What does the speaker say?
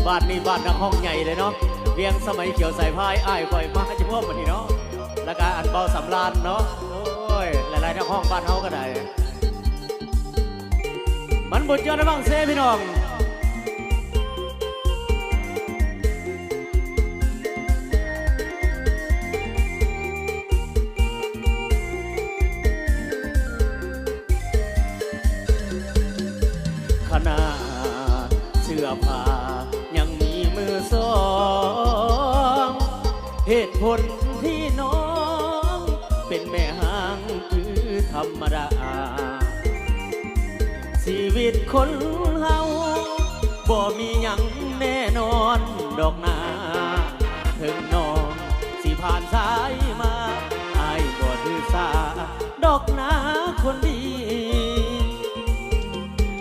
ບ້ານນີ້ບ້ານນັກຮ້ອງໃຫຍ່ເລີຍເນາະ ວຽງສະໄໝຂຽວສາຍພາຍ ອ້າຍຂ້ອຍມາຈະພ້ອມບັດນີ້ເນາະ ແລ້ວກະອັນເບົາສຳລານເນາະ ໂອ້ຍ ຫຼາຍໆນັກຮ້ອງບ້ານເຮົາກໍໄດ້ ມັນບົດຍອດໃນບາງເຊພີ່ນ້ອງ ຂະໜາດເສື້ອຜ້າຍັງມີມືສອງ ເຫດຜົນທີ່ນ້ອງເປັນແມ່ຮ້າງຄືທຳມະດາ ຊີວິດຄົນເຮົາບໍ່ມີຫຍັງແນ່ນອນດອກນາ ເຖິງນ້ອງຊິຜ່ານສາຍມາ ອ້າຍບໍ່ຖືສາດອກນາຄົນດີ